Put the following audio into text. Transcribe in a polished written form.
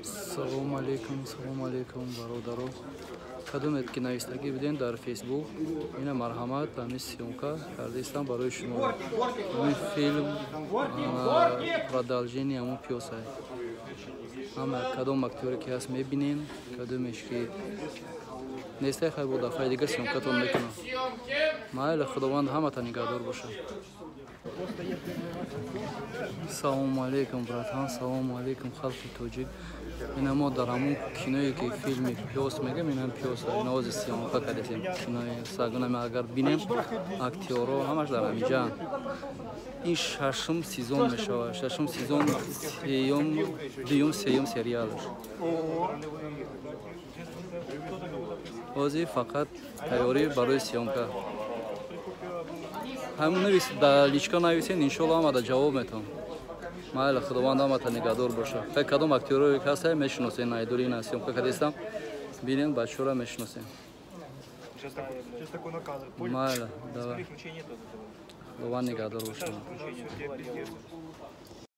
Салому алейкум, салому алейкум, бародаро. Кадомед ки навистагӣ будем дар Фейсбук, ина марҳамат, ҳамин съёмка кардаистам барои шумо. Ҳамин филм продолжение ҳамун Пёса. Ҳама кадом актёре ки ҳаст, мебинем, кадомеш ки нестай, хай, бо дафъаи дига съёмкатон мекунам. Майли, Худованд ҳамата нигаҳдор бошад. Салому алейкум, братан, салому алейкум, халқи тоҷик. Ина мо дар ҳамун киное ки филми Пёс мегӯем, инам Пёс, инози съёмка кардесем кинои сагунами. Агар бинем, актёро ҳамаш дар ҳамиҷаанд. Ин шашум сезон мешавад, шашум сезон, сеюм, дуюм, сеюм сериалаш. Ҳозир фақат тайёрӣ барои съёмка. Ҳамун навис, дар личка нависен, иншолло ҳамада ҷавоб метавон. Майли, Худованд ҳамата нигаҳдор боша. Хай, кадом актёрое ки ҳастай, мешиносен. Айдури ина съёмка кардестам, бинем, бачаҳоро мешиносем. Майли, давай, Худованд нигаҳдор боша.